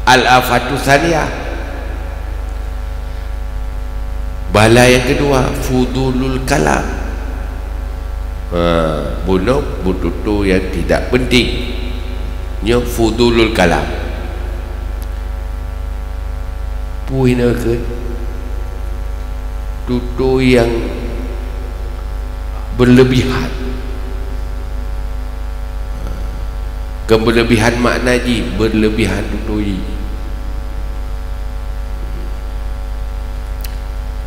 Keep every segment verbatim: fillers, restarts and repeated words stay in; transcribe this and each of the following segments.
Al-afatu tsaniyah. Bala nyang keudua, fudulul kalam. Ha, bunoe beututoe nyang tidak penting. Nyoe fudulul kalam. Peue na keuh? Tutoe nyang berlebihan. Kon berlebihan makna jih, berlebihan tutoe jih.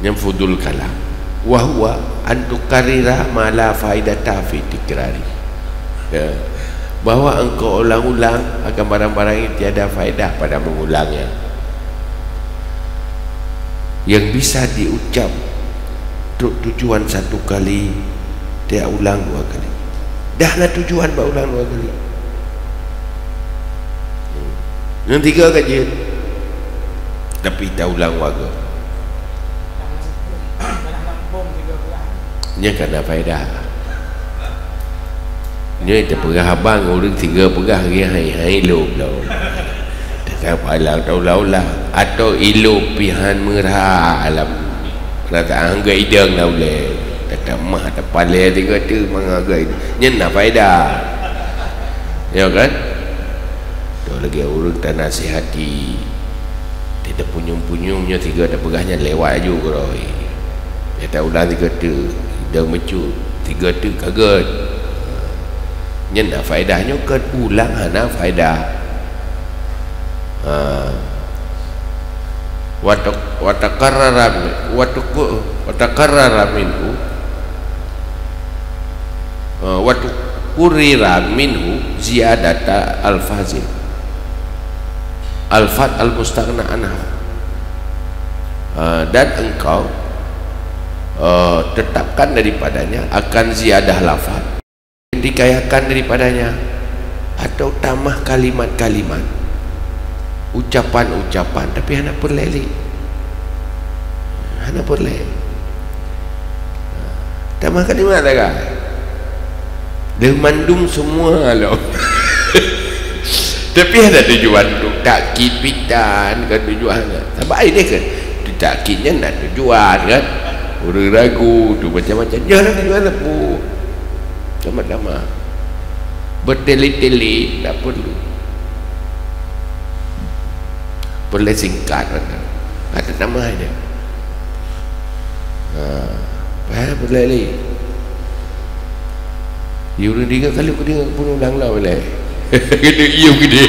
Nyan fudul kalam. Wa huwa an tukarrira ma la faidata fi tikrari. Ya. Bahwa engkau ulang-ulang akan barang-barang yang tiada faedah pada mengulangnya. Yang bisa diucap untuk tujuan satu kali, dia ulang dua kali. Dah na tujuan bak ulang dua kali. Yang tiga ka jeuet. Tapi ta ulang dua kali. Nyan ka na faedah. Nyoe teupeugah abang, ureuëng tiga peugah lagée hai-hai lom lom. Teuka palang ta ulang-ulang. Atau ilop pihan meurah alam perasaan geuidong na ulée. Teuka mah tapalée tiga tu mangat geuidong. Nyan na faedah. Ya kan? Tu lagée ureuëng ta nasihati. Teuka punyueng-punyueng nyoe tiga tapeugah nyan lewat aju keudroe. Ya ta ulang tiga tu, idong meucut, tiga tu ka gét. Nyan na faedah nyoe keu ulang hana faedah. Ha. Wa taq-, wa taqarrara mi-, wa tuqu-, wa taqarrara minhu, ha, wa tuqurrira minhu ziyadata alfazin. Alfaz al-mustaghna anha. Ha, dan engkau, eh, tetapkan daripadanya akan ziyadah lafaz. Dikayakan daripadanya atau tamah kalimat-kalimat, ucapan-ucapan, tapi hana peureulée lé. Hana peureulée. Tamah kalimat sagai. Deuh mandum semua lom. Tapi hana tujuan untuk takkid pitan, kan tujuan. Sabab ai deh kan. Takkid nyan nak tujuan kan. Ureuëng ragu tu macam-macam. Nyan lah tujuan apa? Sama-sama. Bertele-tele tak perlu. Peureulée singkat mantong. Ada tamah dia. Ha, payah peureulée lé. Yue ureuëng tiga kali keu tiga pun ulang lah boleh. Kena yue gede.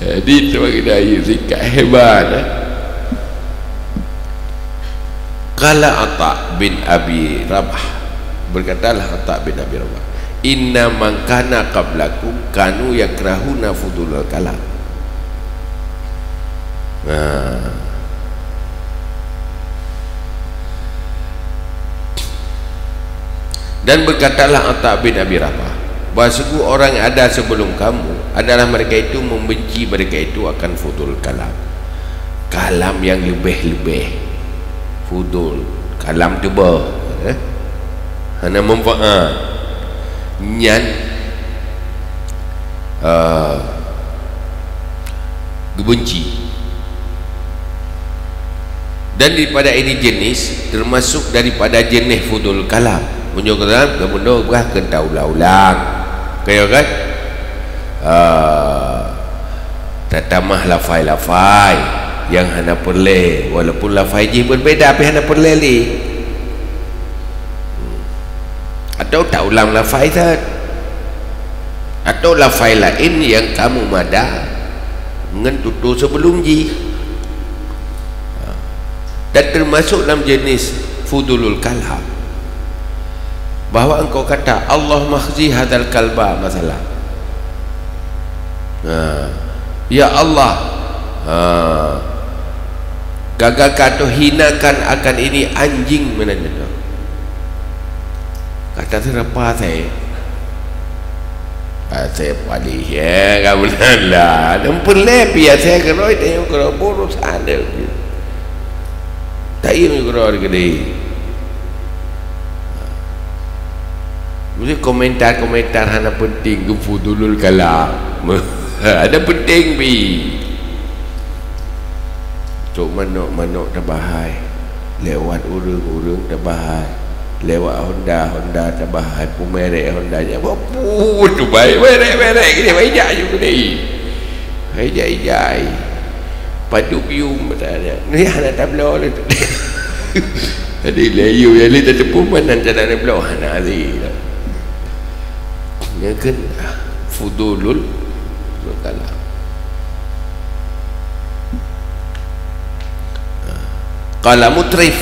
Jadi tu kita yue singkat hebat, eh. Qala Atha bin Abi Rabah, berkatalah Atha bin Abi Rabah, "Inna man kana qablakum kanu yakrahuna fudulal kalam." Nah. Dan berkatalah Atha bin Abi Rabah, bahwa sungguh orang yang ada sebelum kamu adalah mereka itu membenci mereka itu akan fudul kalam. Kalam yang lebih-lebih. Fudul. Kalam teuba. Eh? Hana manfaat. Nyan, eh, geubenci. Dan daripada ini jenis, termasuk daripada jenis fudul kalam. Meunyoe kalam, geumeunyoe bah keu ta ulang-ulang. Kaya kan? Ah, tatamah lafai-lafai nyang hana peureulée, walaupun lafai jih berbeda, tapi hana peureulée lé. Atau ta ulang lafai that. Atau lafai laén nyang ka meumada ngon tutoe sebelum jih. Dan termasuk dalam jenis fudulul kalam. Bahwa engkau kata, "Allahumma khzi hadzal kalba," masalah. Ha. "Ya Allah, ha, ka gata hinakan akan ini anjing," meunan nyoe. Kata siapa saya? Asai paléh, ya, ka meunan lah. Dan peureulée biasa keudroe, teunyok keudroe boros ada. Tak iya keudroe gede. Mesti komentar-komentar hana penting, geupu dulul kalam. Ha, ada penting pi. Tok manok, manok tabahai. Lewat ureueng, ureueng tabahai. Lewat Honda, Honda tabahai. Pemerek Honda nyan, bapu tu baik, merek-merek gini, baik jak ju gini. Baik jak ijai. Padub yum, katanya. Ni hana tabloe lé. Jadi, lé yum, jadi, tetepu mana cara tabloe, hana lé. Nyan keuh fudulul kalam. Qala mutrif,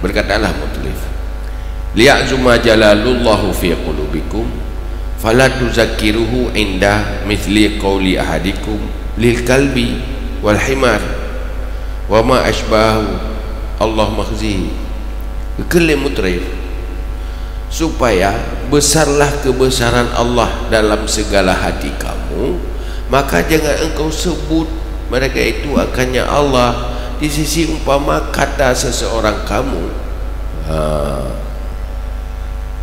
berkatalah mutrif, "Liya'zuma jalalullahu fi qulubikum, fala tuzakkiruhu inda mithli qauli ahadikum lil kalbi wal himar, wa ma asbahu, Allahumma khzihi." Geukheun lé mutrif, supaya besarlah kebesaran Allah dalam segala hati kamu, maka jangan engkau sebut mereka itu akannya Allah di sisi umpama kata seseorang kamu, ha,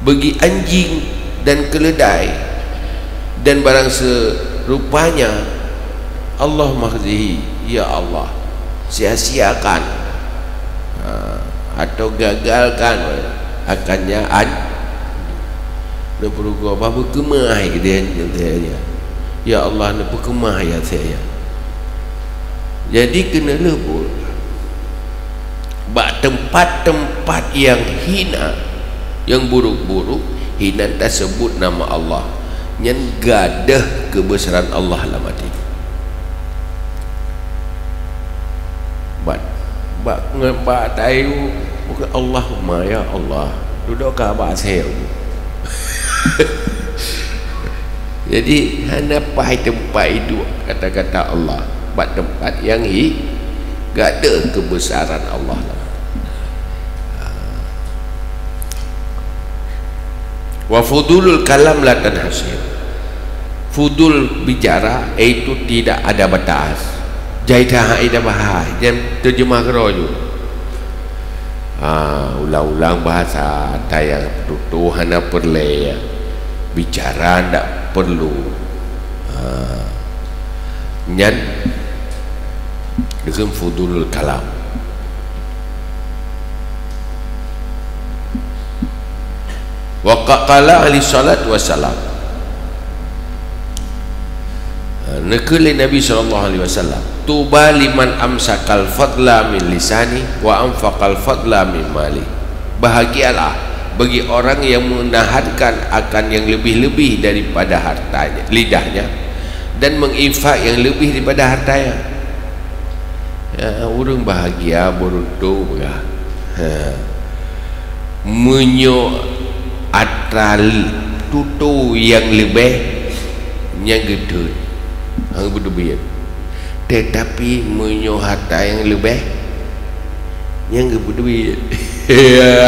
bagi anjing dan keledai dan barang serupanya, Allahumma khzihi, ya Allah, sia-siakan, ha, atau gagalkan akannya an-, neupeureugoe, bah beukeumah, ya Allah, neupeukeumah, ya saya. Jadi, keuneulheueh buet bak teumpat-teumpat nyang hina, nyang buruk-buruk, hinan taseubut nama Allah, nyan gadôh keubeusaran Allah lam até. Bak, bak, bak tayu, bukan Allahumma, ya Allah. Dudoe ka bak asèe. Jadi, hana paih teumpat iduek kata-kata Allah. Bak teumpat nyang hi, gadôh keubeusaran Allah. Wa fudulul kalam la tanhasir. Fudul bicara, yaitu tidak ada batas. Jai that hana bahas, jan teujeumah keudroe ju. Ha, ulang-ulang bahasa, ata nyang tutoe hana peureulèe, bicara ndak perlu. Ha, nyan dikheun fudulul kalam. Wa qa-, qala alaihi salatu wassalam. Ha, neukheun lé Nabi sallallahu alaihi wasallam, "Tuba liman amsakal fadla min lisani wa anfaqal fadla min mali." Bahagialah bagi orang yang menahankan akan yang lebih-lebih daripada hartanya, lidahnya, dan menginfak yang lebih daripada hartanya. Ya, ureueng bahagia, beuruntung, ya. Ha. Meunyoe atra tutoe nyang leubeh, nyan geuthon, han geupeudubiet. Teutapi meunyoe harta nyang leubeh, nyan geupeudubiet.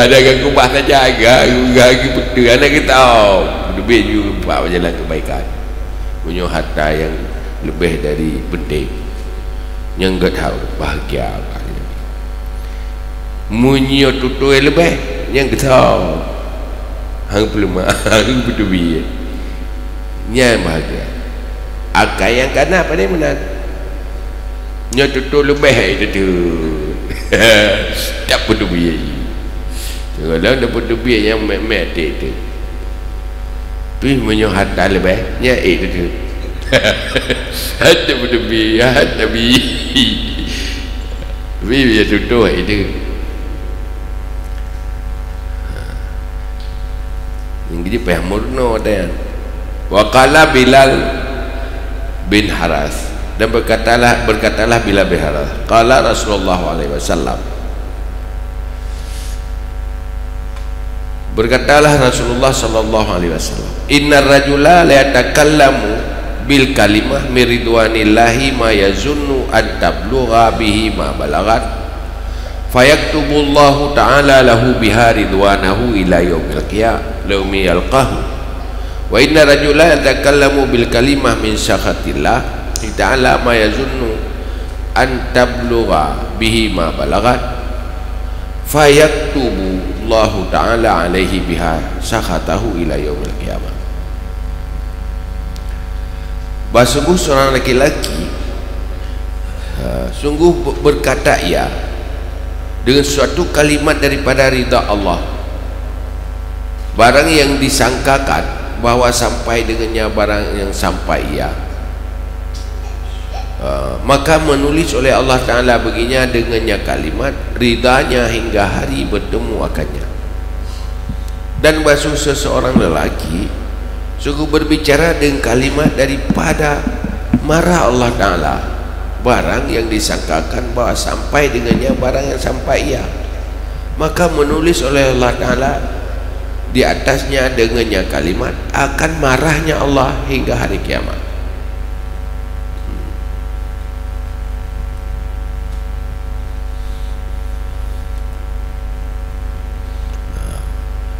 Ada nyang keubah saja, geupeuteu, hana geutao. Peudubiet ju bak jalan keubaikan. Meunyoe harta nyang leubeh dari peunteng, nyan geuthon bahagia. Meunyoe tutoe leubeh, nyan geuthon, han geupeuleumah, han geupeudubiet. Nyan bahagia. Akai nyang kana pandai meunan. Nyoe tutoe leubeh, hai tutoe. Tak peudubiet. Kalau tak peudubiet, nyang mek-mek até tu. Pih meunyoe harta leubeh, nyan ék teuh. Harta beudubi, harta bi. Bi, bi tutoe ék teuh. Nyang jadi payah meurunoe dan. Wa qala Bilal bin Haras. Dan berkatalah, berkatalah Bilal bin Haras. Qala Rasulullah alaihi wasallam. Berkatalah Rasulullah sallallahu alaihi wasallam, "Innar rajula la yatakallamu bil kalimah min ridwanillahi ma yazunnu an tablugha bihi ma balaghat, fayaktubullahu ta'ala lahu biha ridwanahu ila yaumil qiyamah, yaumi yalqahu. Wa innar rajula yatakallamu bil kalimah min sakhatillah ta'ala ma yazunnu an tablugha bihi ma balaghat, fayaktubu Allahu ta'ala alaihi biha sakhatahu ila yaumil qiyamah." Bahwa sungguh seorang laki-laki, ha, sungguh be-, berkata ia dengan suatu kalimat daripada ridha Allah, barang yang disangkakan bahwa sampai dengannya barang yang sampai ia, ha, maka menulis oleh Allah Ta'ala baginya dengannya kalimat ridhanya hingga hari bertemu akannya. Dan bahwa seseorang lelaki sungguh berbicara dengan kalimat daripada marah Allah Ta'ala, barang yang disangkakan bahwa sampai dengannya barang yang sampai ia, maka menulis oleh Allah Ta'ala di atasnya dengannya kalimat akan marahnya Allah hingga hari kiamat.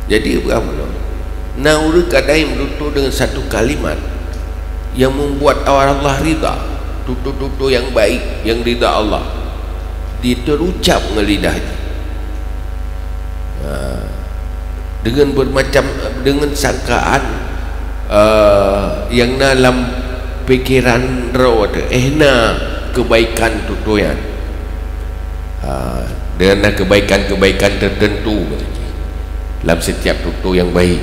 Jadi, peugah bunoe, na ureuëng kadang meututoe dengan satu kalimat yang membuat Allah ridha, tutoe-tutoe yang baik, yang ridha Allah, diterucap ngon lidah jih. Ha, dengan bermacam, dengan sangkaan, eh, yang na lam pikiran droe teuh, eh, na kebaikan tutoe nyan. Ha, dan na kebaikan-kebaikan tertentu, kata jih, lam setiap tutoe yang baik.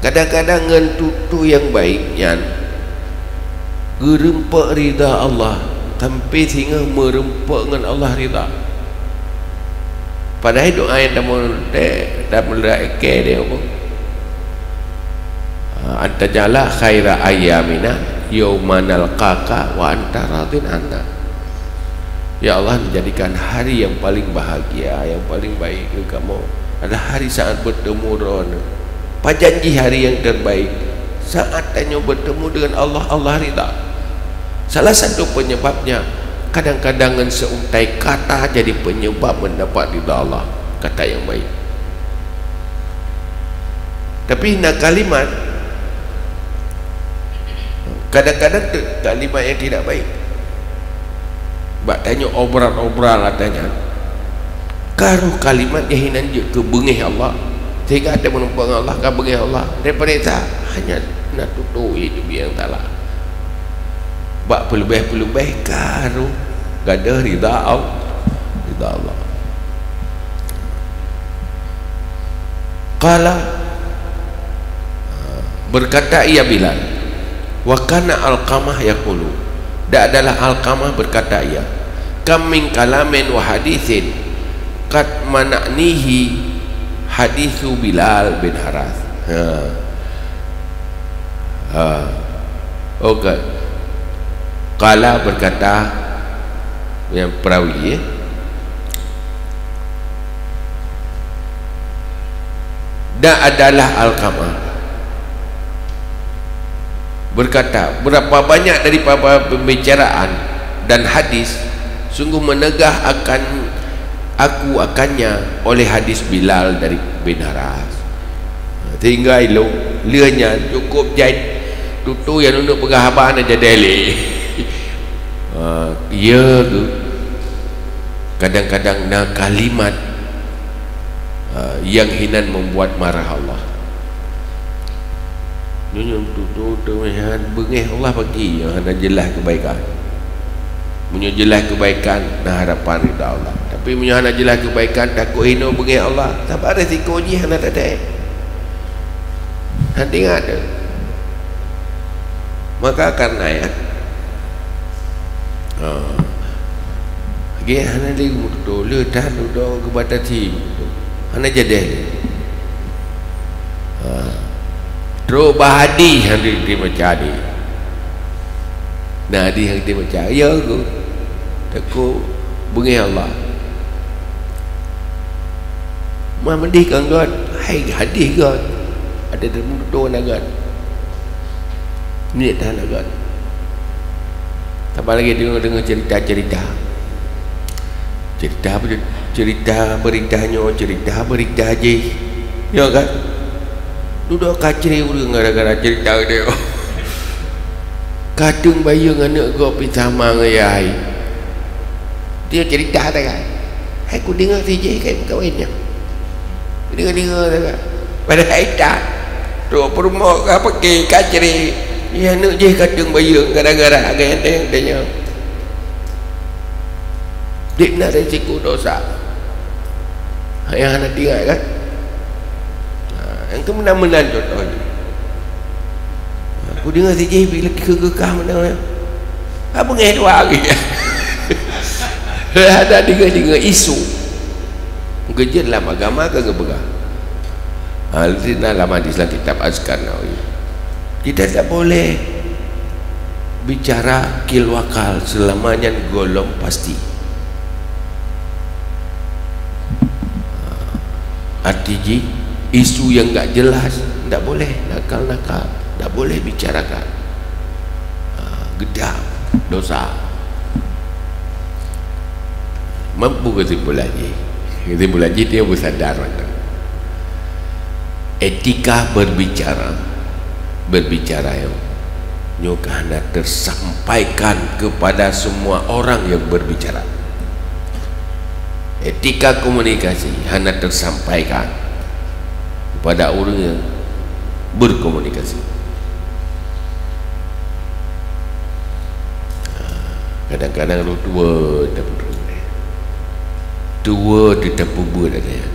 Kadang-kadang ngon tutoe yang baik nyan geurumpok ridha Allah, sampai singoh meurumpok ngon Allah ridha. Padahai doa nyang tameuleudek, tameuleudek keu dia apa? Antaj'ala khaira ayyamina yauma nalqaka wa anta radin anna. Ya Allah, menjadikan hari yang paling bahagia, yang paling baik keu kamoe adalah hari saat bertemu Droeneuh. Pajan jih hari yang terbaik? Saat tanyoe bertemu dengan Allah, Allah ridha. Salah satu penyebabnya, kadang-kadang ngon seutai kata jadi penyebab mendapat ridha Allah, kata yang baik. Tapi na kalimat, kadang-kadang te-, kalimat yang tidak baik. Bak tanyoe obral-obral ata nyan, ka roh kalimat nyang hinan jeuet keu beungéh Allah, sehingga ata meurumpok ngon Allah, ka beungéh Allah. Daripada hanya na tutoe teubiet nyang salah. Bak peuleubeh-peuleubeh ka roh gadôh ridha Allah, ridha Allah. Qala, berkata ia Bilal, wa kana Alqamah yaqulu, dan adalah Alqamah berkata ia, kam min kalamin wa haditsin qad mana'nihi haditsu Bilal bin Haras. Ha. Ha. Okey. Qala berkata, yang perawi, ya. Dan adalah Alqamah berkata, berapa banyak daripada pembicaraan dan hadis sungguh menegah akan aku akannya oleh hadis Bilal dari bin Haras. Sehingga ilong lheueh nyan cukup jai tutoe nyang neuk peugah haba na jadi lé. Ha, ya ke? Kadang-kadang na kalimat, ha, yang hinan membuat marah Allah. Nyoe tutoe teuh meuhan beungéh Allah bagi nyang hana jeulaih keubaikan. Meunyoe jeulaih keubaikan, na harapan ridha Allah. Tapi meunyoe hana jeulaih keubaikan, takot hino beungéh Allah, sabab resiko jih hana teuntèe. Hana ingat deh. Maka karena ya, ha, lagèe hana lé meututoe, le that dudoe geubatasi meututoe. Hana jadi lé. Ha. Trok bak hadih hana teurimong cadi. Na hadih hana teurimong cadi, ya ke? Takot beungéh Allah. Mah meudeh kon göt, hai hadih göt. Ada teurimong tutoe na göt. Niet that na göt. Tambah lagi deungoe-deungoe cerita-cerita. Cerita apa tu? Cerita berita nyoe, cerita berita jih. Ya kan? Dudoe kacré ureueng gara-gara cerita dia. Kadeueng bayeue ngon aneuk gob pi sama ngon yah hai. Dia cerita dah kan. Hai ku deungoe si jih kai meukawen nyan. Deungoe-deungoe dah kan. Padahai tak. Tu peurumoh ka peuke kacré. Nyang aneuk jih ka teungoh bayeue gara-gara agak enteng-enteng nyoe. Dek na risiko dosa. Nyang hana teuingat kan? Ha, nyang keu meunan-meunan contoh jih. Ha, ku deungoe si jih bila keu geukah meunan. Ha, beungéh dua hari. Ada deungoe-deungoe isu. Geujeuet lam agama ka geupeugah. Ha, di na lam hadis lam kitab Azkar Nawawi. Kita tidak boleh bicara qil wa qal selama nyan gohlom pasti. Arti jih, isu yang enggak jelas, ndak boleh nakal-nakal, ndak boleh bicarakan. Ha, geudang, dosa. Mampu keusimpulan jih. Keusimpulan jih dia bersadar mantong. Etika berbicara, berbicara yang nyoe ka hana tersampaikan kepada semua orang yang berbicara. Etika komunikasi hana tersampaikan kepada orang yang berkomunikasi. Kadang-kadang orang tua tak peduli. Tua tetap peubuet ada.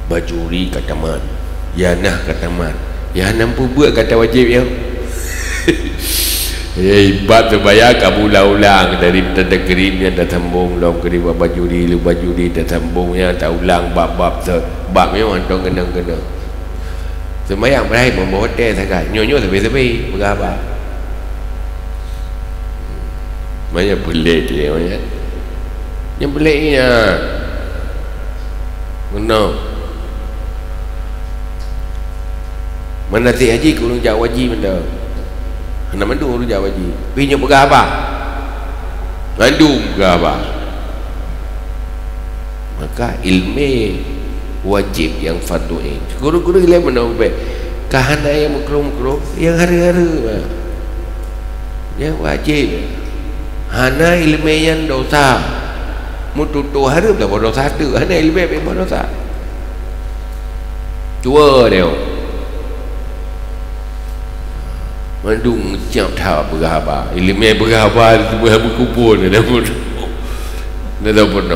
Bajuri ka tamat, ya nah ka tamat, ya nam peubuet kata wajib ya. Eh, bab seubaya ka ulang-ulang dari tanda kirim yang dah sambung, lom kirim bajuri, lu bajuri dah sambung ya, tak ulang bab-bab se-, bab nyoe mantong kena-kena. Seumayang berakhé membawa hotel sagai. Nyoe-nyoe sabe-sabe peugah haba. Manya peulét dia manya. Nyang peulét nya. Meunoe. Manasik haji keu ureueng jak haji mantong. Hana mandum ureueng jak haji. Pi nyoe peugah haba. Mandum peugah haba. Maka ileumèe wajéb nyang fardhu ain. Guru-guru ilèe meunan bèk. Ka hana nyang meukruh-meukruh, nyang hareuem-hareuem. Nyang wajéb. Hana ileumèe nyan dosa. Meututoe hareuem dah boh dosa teuk. Hana ileumèe bèk boh dosa. Dua dia. Mandum ngeucap that peugah haba. Ileumèe peugah haba, peugah haba kubur, dah pun. Dah pun.